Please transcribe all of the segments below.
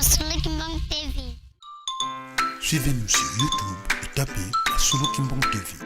Masolo Kimbangu TV. Suivez-nous sur YouTube et tapez Masolo Kimbangu TV.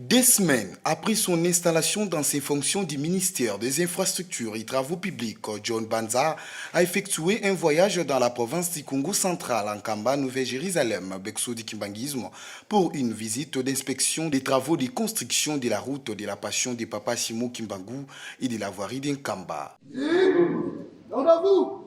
Deux semaines après son installation dans ses fonctions du ministère des Infrastructures et Travaux Publics, John Banza a effectué un voyage dans la province du Congo central, en Kamba, Nouvelle-Jérusalem, Bexo du Kimbanguisme, pour une visite d'inspection des travaux de construction de la route de la Passion de Papa Simon Kimbangu et de la voirie d'Nkamba. Rendez-vous.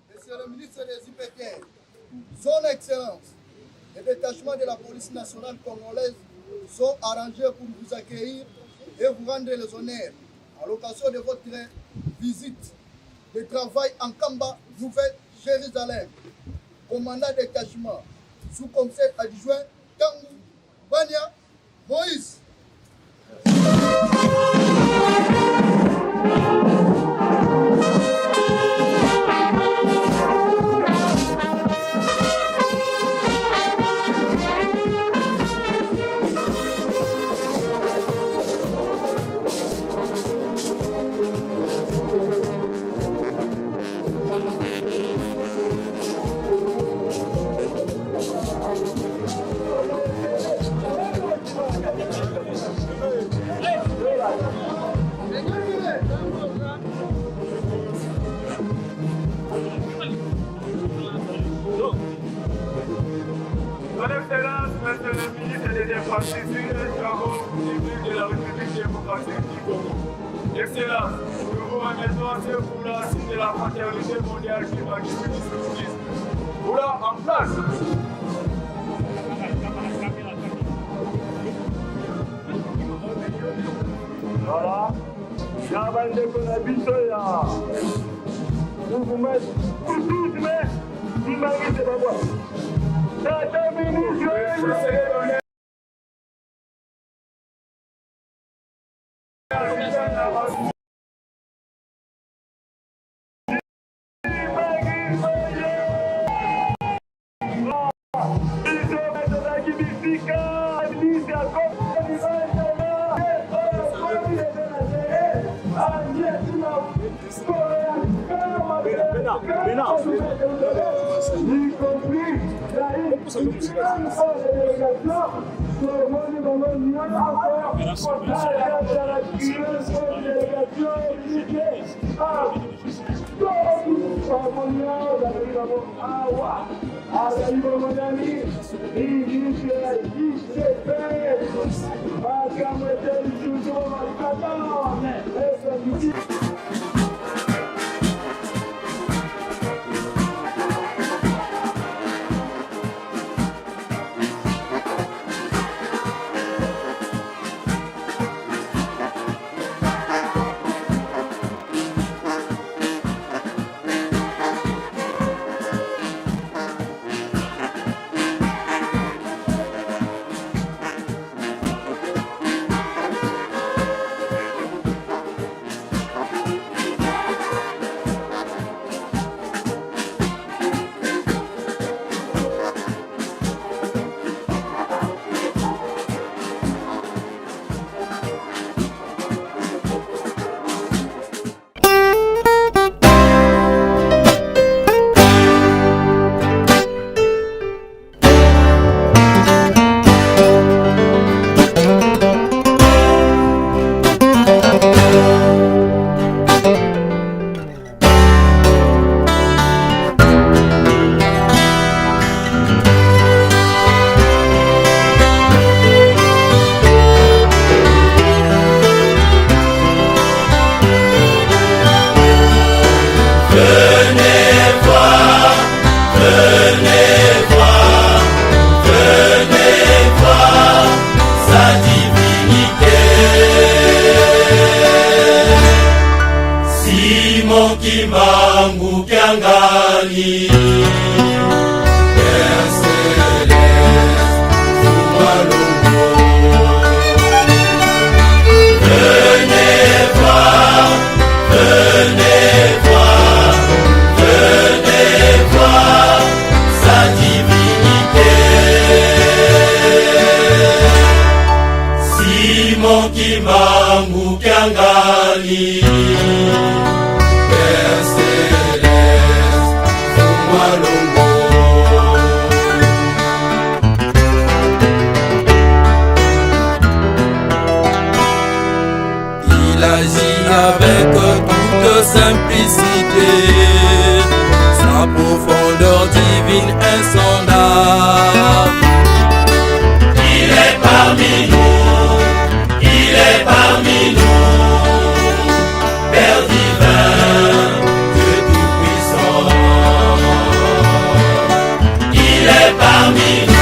Monsieur le ministre des IPT, Son Excellence, les détachements de la police nationale congolaise sont arrangés pour vous accueillir et vous rendre les honneurs à l'occasion de votre visite de travail en Kamba, Nouvelle-Jérusalem. Commandant détachement, sous-commissaire adjoint Tangou Bania Moïse. Son Excellence, Monsieur le ministre des Infrastructures et Travaux publics de la République démocratique du Congo. Excellence, nous vous remettons ce foulard signe de la fraternité mondiale qui va du Foulard en place. Voilà. Na bandeko na biso ya mouvement tourisme kimangise babwa tata ministre. Kiangani, Père Céleste, Foumalongo. Venez voir, venez voir, venez voir sa divinité. Simon Kimbangu Kiangani, Père Céleste, Foumalongo. Il agit avec toute simplicité, sa profondeur divine insondable. Il est parmi nous, il est parmi nous, Père divin, Dieu Tout-Puissant. Il est parmi nous.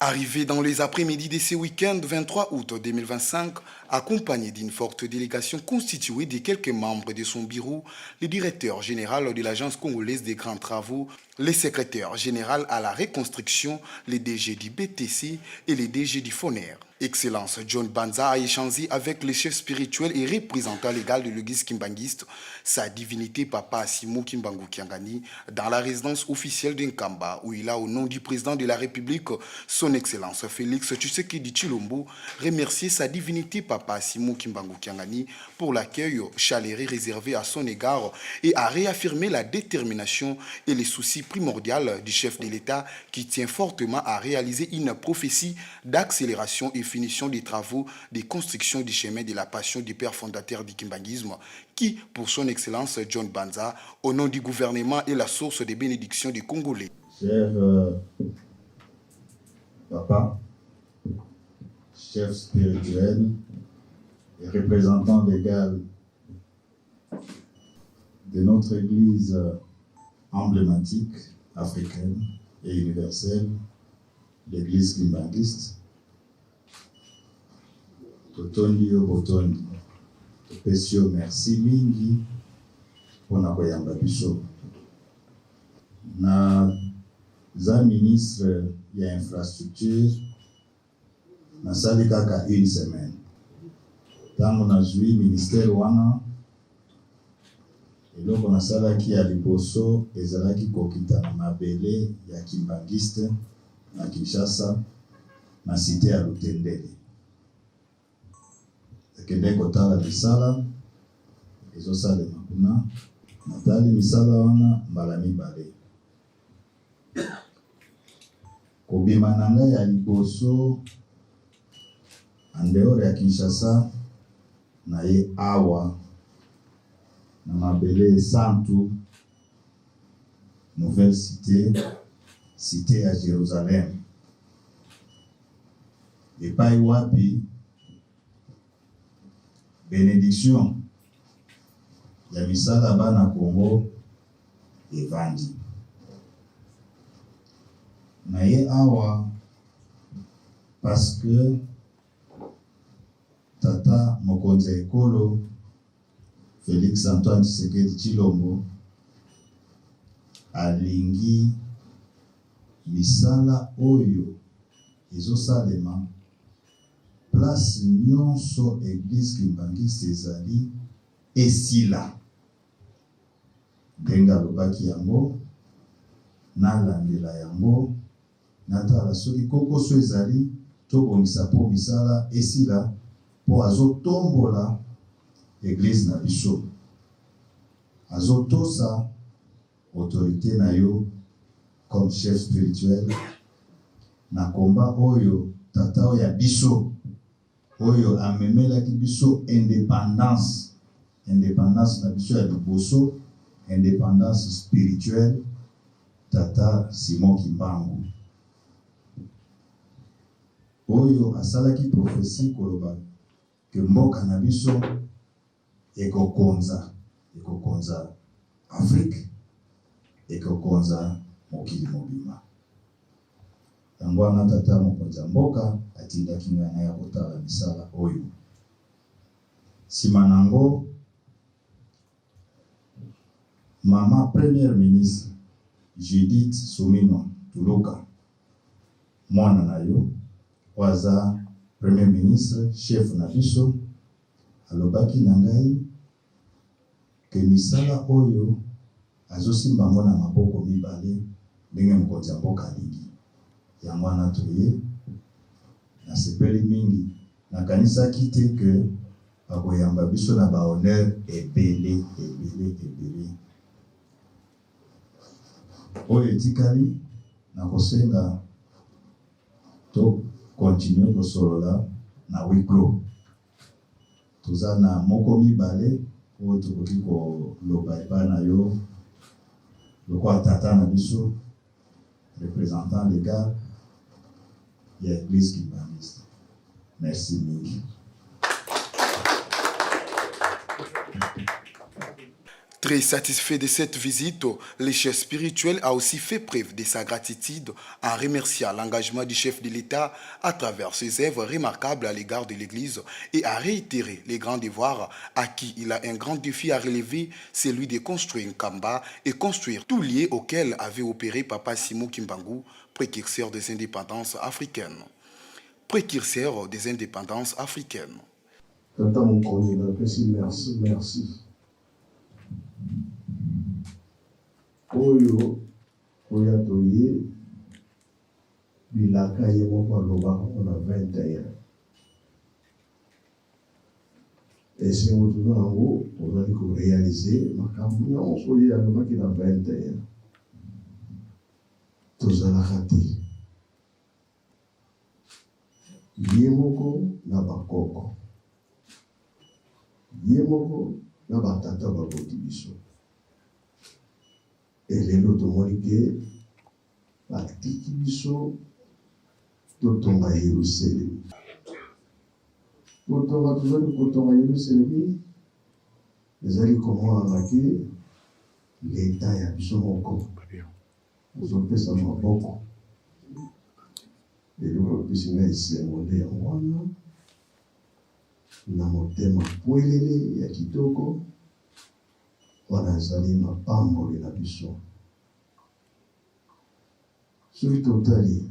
Arrivé dans les après-midi de ce week-end 23 août 2025, accompagné d'une forte délégation constituée de quelques membres de son bureau, le directeur général de l'Agence congolaise des grands travaux, le secrétaire général à la reconstruction, le DG du BTC et le DG du FONER. Excellence John Banza a échangé avec le chef spirituel et représentant légal de l'église kimbanguiste, sa divinité Papa Simon Kimbangu Kiangani, dans la résidence officielle d'Nkamba, où il a, au nom du président de la République, son Excellence Félix Tshisekedi Tshilombo, remercié sa divinité Papa Simon Kimbangu Kiangani pour l'accueil chaleureux réservé à son égard et a réaffirmé la détermination et les soucis primordial du chef de l'État qui tient fortement à réaliser une prophétie d'accélération et finition des travaux de construction du chemin de la passion du père fondateur du kimbanguisme qui, pour son excellence John Banza, au nom du gouvernement, est la source des bénédictions des Congolais. Cher papa, chef spirituel et représentant légal de notre église emblématique africaine et universelle, l'église kimbanguiste, totondi yo botondi, topesi yo merci mingi mpona koyamba biso. Naza ministre ya infrastructure, nasali kaka une semaine. Ntango nazwi ministère wana, eloko nasalaki ya liboso ezalaki kokita na mabele ya kimbanguiste na Kinshasa, na cité ya Lutendele. Nakendeki kotala misala ezosalema kuna. Natali misala wana mbala mibale. Kobima na ngai ya liboso en dehors ya Kinshasa, na ye awa na mabele esantu, nouvelle cité, cité ya Jérusalem, epai wapi bénédiction ya misala bana Congo evandi. Na ye awa parce que tata mokonzi ya ekolo Félix Antoine Tshisekedi Tshilombo alingi misala oyo ezosalema place nyonso église kimbanguiste ezali esila. Ndenge alobaki yango, nalandela yango, natala soki kokoso ezali, tobongisa mpo misala esila, mpo azotombola église na biso. Azotosa autorite na yo comme chef spirituel na combat oyo tata oyo ya biso oyo amemelaki biso independance, independance na biso ya liboso, independance spirituelle, tata Simon Kimbangu oyo asalaki prophetie koloba que mboka na biso ekokonza, ekokonza Afrique, ekokonza mokili mobimba. Yango wana tata mokonzi ya mboka atindaki ngai naya kotala misala oyo. Sima nango mama première ministre Judith Suminwa Tuluka, mwana na yo oyo aza premier ministre chef na biso, alobaki na ngai que misala oyo azosimba yango na maboko mibale ndenge mokonzi ya mboka alingi. Yango wana toye. Nasepeli mingi. Nakanisaki te que bakoyamba biso na ba honneur ebele ebele ebele. Oyo etikali nakosenga to continuer kosolola na huis clos. Toza na moko mibale oyo tokoki koloba epai na yo lokola tata na biso, representant legal ya Eglise Kimbanguiste. Merci mingi. Très satisfait de cette visite, le chef spirituel a aussi fait preuve de sa gratitude en remerciant l'engagement du chef de l'État à travers ses œuvres remarquables à l'égard de l'Église et a réitéré les grands devoirs à qui il a un grand défi à relever, celui de construire Nkamba et construire tout lieu auquel avait opéré Papa Simon Kimbangu, précurseur des indépendances africaines. Précurseur des indépendances africaines. Tata mokonzi, napesi merci, merci oyo koya toye bilaka ye moko alobaka ngo na 21 esengo toza nango tozali korealize makambo nyonso ye alobaki na 21. Tozalaka te ye moko na bakoko, ye moko na batata baboti biso. Elelo tomoni ke batiki biso totonga Yerusalemi. Kotonga, tozali kotonga Yerusalemi, ezali komonana ke leta ya biso moko ozopesa maboko. Eloko epesi ngai esengo nde yango wana, na motema pwelele ya kitoko wana ezali mapamboli na biso. Soki totali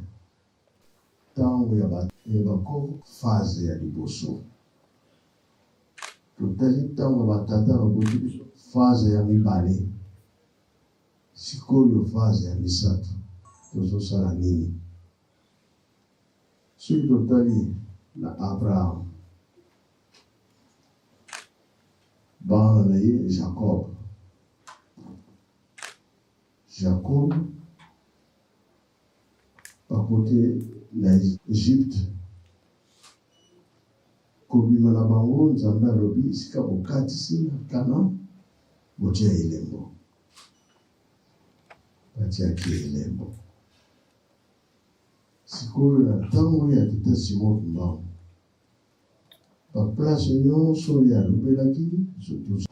ntango ya bakoko, phase ya liboso, totali ntango ya batata baboti biso, phase ya mibale, sikoyo phase ya misato, tozosala nini? Soki totali na Abraham, bana na ye Jacob, Jacob bakote na Egypte, kobima na bango, Nzambe alobi esika bokatisi na Canaan, botia elembo. Batiaki elembo. Sikoyo na ntango ya tata Simon Kimbangu, ba place nyonso oyo alobelaki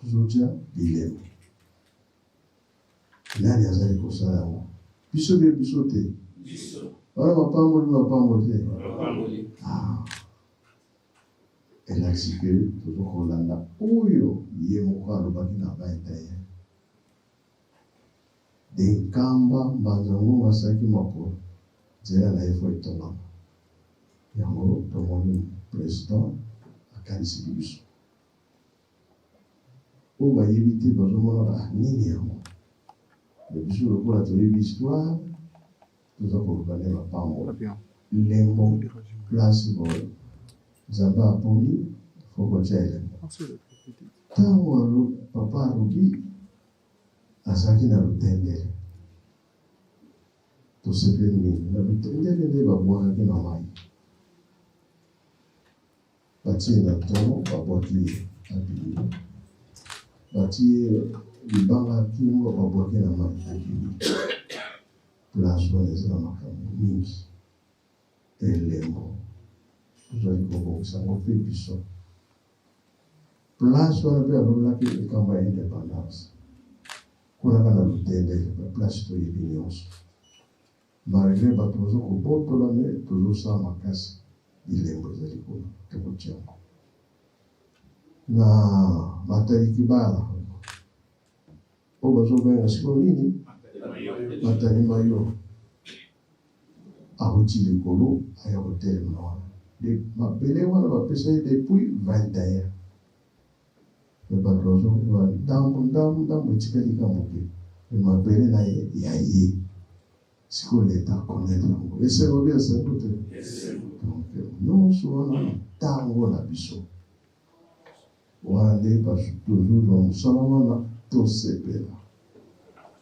tozotia bilembo. Nani azali kosala yango? Biso mpe biso te? Wana mapamboli, mapamboli te? Ah. Elakisi ke tozokolanda oyo ye moko alobaki na 21 de Nkamba Mbanza Ngongo asalaki makolo, nzela na ye fo etongama. Yango tomoni president akanisiki biso. Oyo bayebi te bazomonaka ah, nini yango. Mais biso lokola toyebi histoire, toza koluka nde mapambo. Lembo place boye Nzambe aponi fo kotia elembo. Ntango papa alobi Azalaki na lutendele. Tosepeli mingi. Na lutendele nde babwakaki na mai. Batie na tongo, babwaki ye, abimi. Batie libanga kingo, babwaki na mai, abimi. Place wana eza na makambo mingi. Elembo. Tozali kobongisa yango mpe biso. Place wana mpe alobelaki likambo ya independance. Kuna kaka na Lutendele, ba place toyebi nionso. Malgre bato bazo kobotola mais tozosala makasi bilembo ezali kuna tokotia yango. Na Matadi Kibala oyo bazobenga sikoyo nini? Matadi Mayo. Awuti likolo aya kotelema wana. Mabele wana bapesa ye depuis 21. Mais bato bazokufa ndambo ndambo ndambo etikali kaka moke mais mabele na ye ya ye sikoyo leta connaitre yango esengo bi esengo te donc nyonso wana na ntango na biso wana nde tozozwa mosala wana tosepela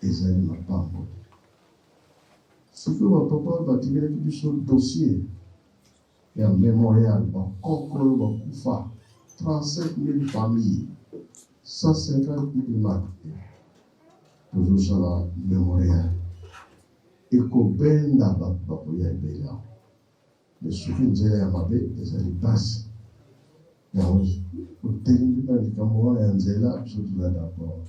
ezali mapamboli sikoyo bapapa batikelaki biso dossier ya memorial bakoko oyo bakufa 37000 familles 150000 martyrs tozosala memorial ekobenda bato bakoya ebele awa mais soki nzela ya mabe ezali pasi yango otelemi na likambo wana ya nzela biso toza d'accord.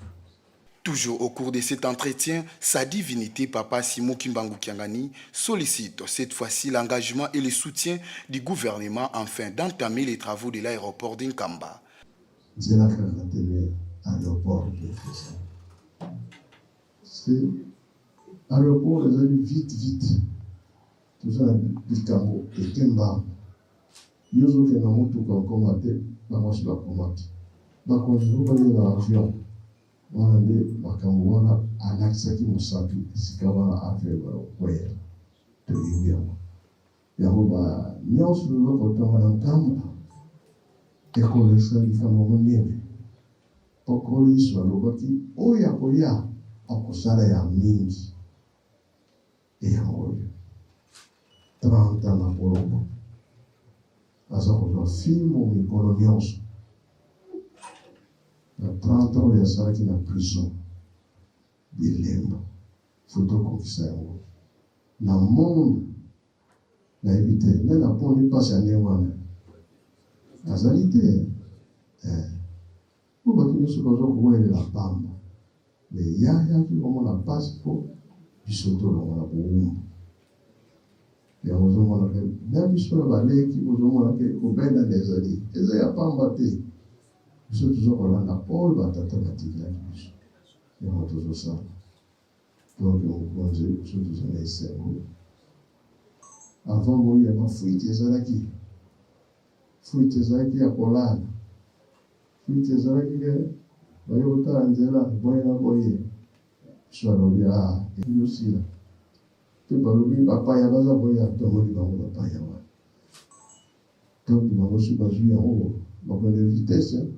Toujours au cours de cet entretien, sa divinité Papa Simon Kimbangu Kiangani sollicite cette fois-ci l'engagement et le soutien du gouvernement afin d'entamer les travaux de l'aéroport d'Inkamba. Nzela kaka te mais aeroport mpe ekosala. C'est aeroport ezali vite vite toza na likambo eke mbangu yo ozokende na motuka okoma te bango basi bakomaki bakonzi fo baye na avion Wana nde makambo wana alakisaki mosapi esika wana avion ebanda kokweyela. Toyebi yango. Yango ba nionso toza kotonga na Nkamba ekolekisa likambo monene. Mpo Nkolo Yesu alobaki oyo akoya akosala ya mingi. Eyango oyo 30 ans na boloko aza kozwa fimbu mikolo nionso na 30 ans oyo asalaki na prison bilembo faut tokokisa yango na monde nayebi te nani aponi pasi ya ndenge wana azali te eh. Po bato nionso baza kowelela pamba mais ye ayaki komona pasi po biso tolongwa na bowumbu yango ozomona ke na biso na baleki bozomona ke kobendana ezali eza ya pamba te biso toza kolanda oyo ba tata batikelaki biso yango tozosala donc mokonzi biso toza na esengo avant boya ba fuite ezalaki fuite ezalaki ya kolala Fuite ezalaki ke baye kotala nzela boye na boye. Biso alobi ah ezosila pe balobi bapaya baza koya tomoni bango bapaya wana donc bango soki bazwi yango bakende vitesse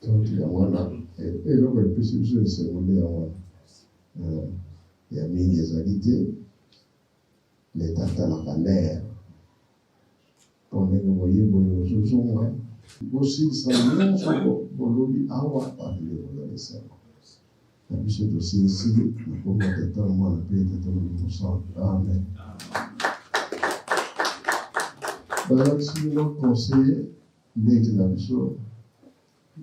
donc yango wana eloko epesi biso esengo nde yango wana ya mingi ezali te leta atalaka lere Po ndenge boye boye ozo zonga. Bosilisa nionso bolobi awa ba ndeko boza na esengo na biso tosilisi na kombo ya tata mwana pe tata molimo santu amen. Balakisi bino conseiller leki na biso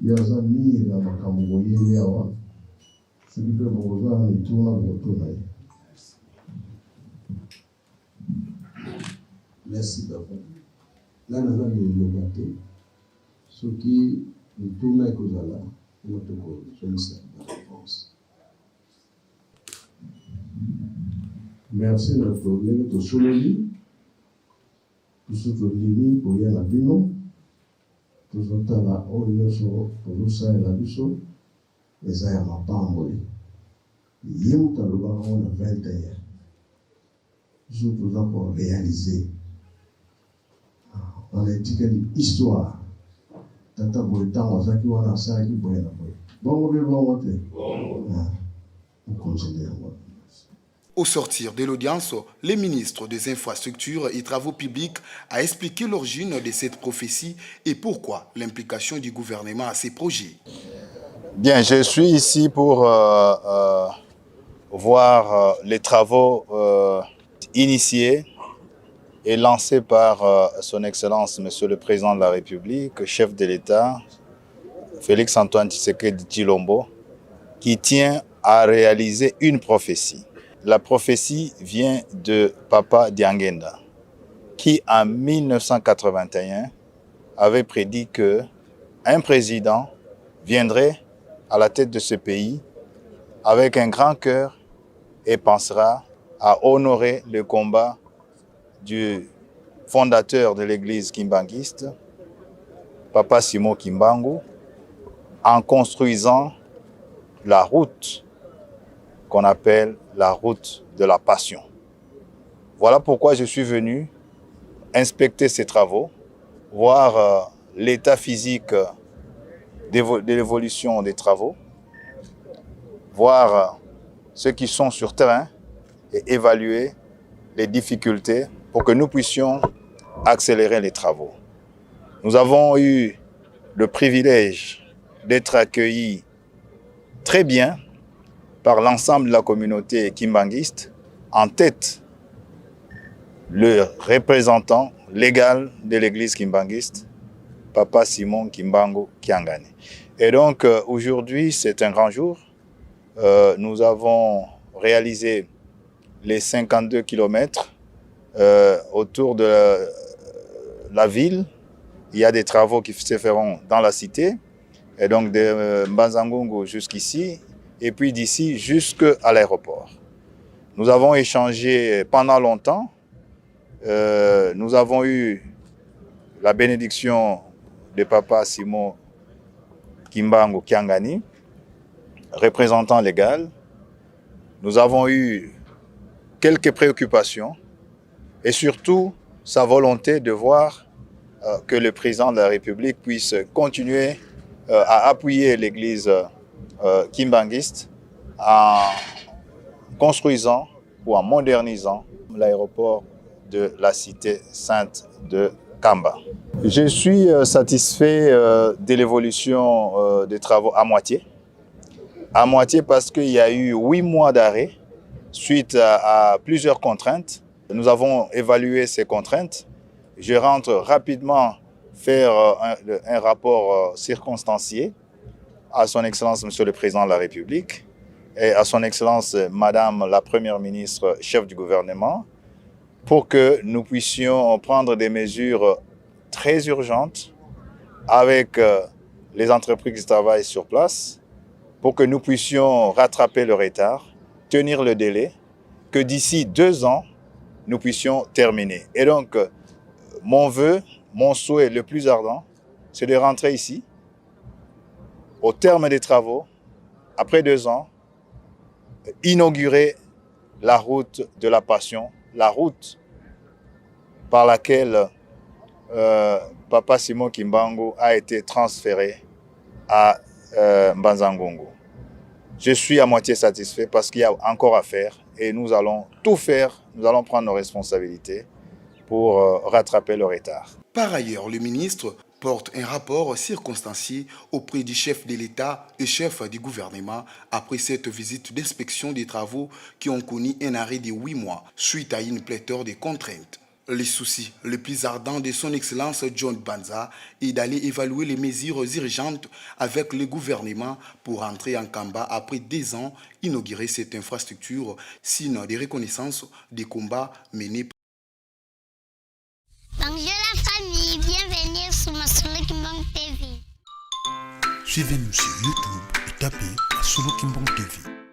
ye aza mire na makambo boyeli awa soki pe bokoza na mituna bokotuna ye. Merci papa. Nga naza na liloba te soki mituna ekozala bongo toko zongisa ba reponse. Merci na to ndenge tosololi biso tondimi koya na bino tozotala oyo nionso bozosalela biso eza ya mapamboli ye mutu alobaka ngo na 21 Biso toza ko realiser wana etikali histoire. Tata boye tango azalaki wana asalaki boye na boye. Bongo mpe bongo te? Ah, mokonzi nde yango wana. Au sortir de l'audience, le ministre des Infrastructures et Travaux Publics a expliqué l'origine de cette prophétie et pourquoi l'implication du gouvernement à ces projets. Bien, je suis ici pour voir les travaux initiés et lancés par son Excellence Monsieur le Président de la République, chef de l'État, Félix Antoine Tshisekedi Tshilombo, qui tient à réaliser une prophétie. La prophétie vient de Papa Diangenda, qui en 1981 avait prédit que un président viendrait à la tête de ce pays avec un grand cœur et pensera à honorer le combat du fondateur de l'église kimbanguiste, Papa Simon Kimbangu, en construisant la route qu'on appelle la route de la passion. Voilà pourquoi je suis venu inspecter ces travaux, voir l'état physique de l'évolution des travaux, voir ceux qui sont sur terrain et évaluer les difficultés pour que nous puissions accélérer les travaux. Nous avons eu le privilège d'être accueillis très bien par l'ensemble de la communauté kimbanguiste, en tête le représentant légal de l'église kimbanguiste, Papa Simon Kimbangu Kiangani. Et donc aujourd'hui, c'est un grand jour. Nous avons réalisé les 52 kilomètres autour de la ville. Il y a des travaux qui se feront dans la cité, et donc de Mbanza-Ngungu jusqu'ici, et puis d'ici jusqu'à l'aéroport. Nous avons échangé pendant longtemps. Nous avons eu la bénédiction de Papa Simon Kimbangu Kiangani, représentant légal. Nous avons eu quelques préoccupations et surtout sa volonté de voir que le président de la République puisse continuer à appuyer l'église kimbanguiste en construisant ou en modernisant l'aéroport de la cité sainte de Kamba. Je suis satisfait de l'évolution des travaux à moitié. À moitié parce qu'il y a eu 8 mois d'arrêt suite à plusieurs contraintes. Nous avons évalué ces contraintes. Je rentre rapidement faire un rapport circonstancié à son Excellence Monsieur le Président de la République et à son Excellence Madame la Première ministre, chef du gouvernement, pour que nous puissions prendre des mesures très urgentes avec les entreprises qui travaillent sur place, pour que nous puissions rattraper le retard, tenir le délai, que d'ici 2 ans, nous puissions terminer. Et donc, mon vœu, mon souhait le plus ardent, c'est de rentrer ici, au terme des travaux, après 2 ans, inaugurer la route de la passion, la route par laquelle Papa Simon Kimbangu a été transféré à Mbanza-Ngungu. Je suis à moitié satisfait parce qu'il y a encore à faire et nous allons tout faire, nous allons prendre nos responsabilités pour rattraper le retard. Par ailleurs, le ministre porte un rapport circonstancié auprès du chef de l'État et chef du gouvernement après cette visite d'inspection des travaux qui ont connu un arrêt de 8 mois suite à une pléthore de contraintes. Les soucis les plus ardents de son Excellence John Banza est d'aller évaluer les mesures urgentes avec le gouvernement pour entrer en Kamba après 2 ans, inaugurer cette infrastructure, signe de reconnaissance des combats menés. Bonjour la famille, bienvenue sur Masolo Kimbangu TV. Suivez-nous sur YouTube et tapez Masolo Kimbangu TV.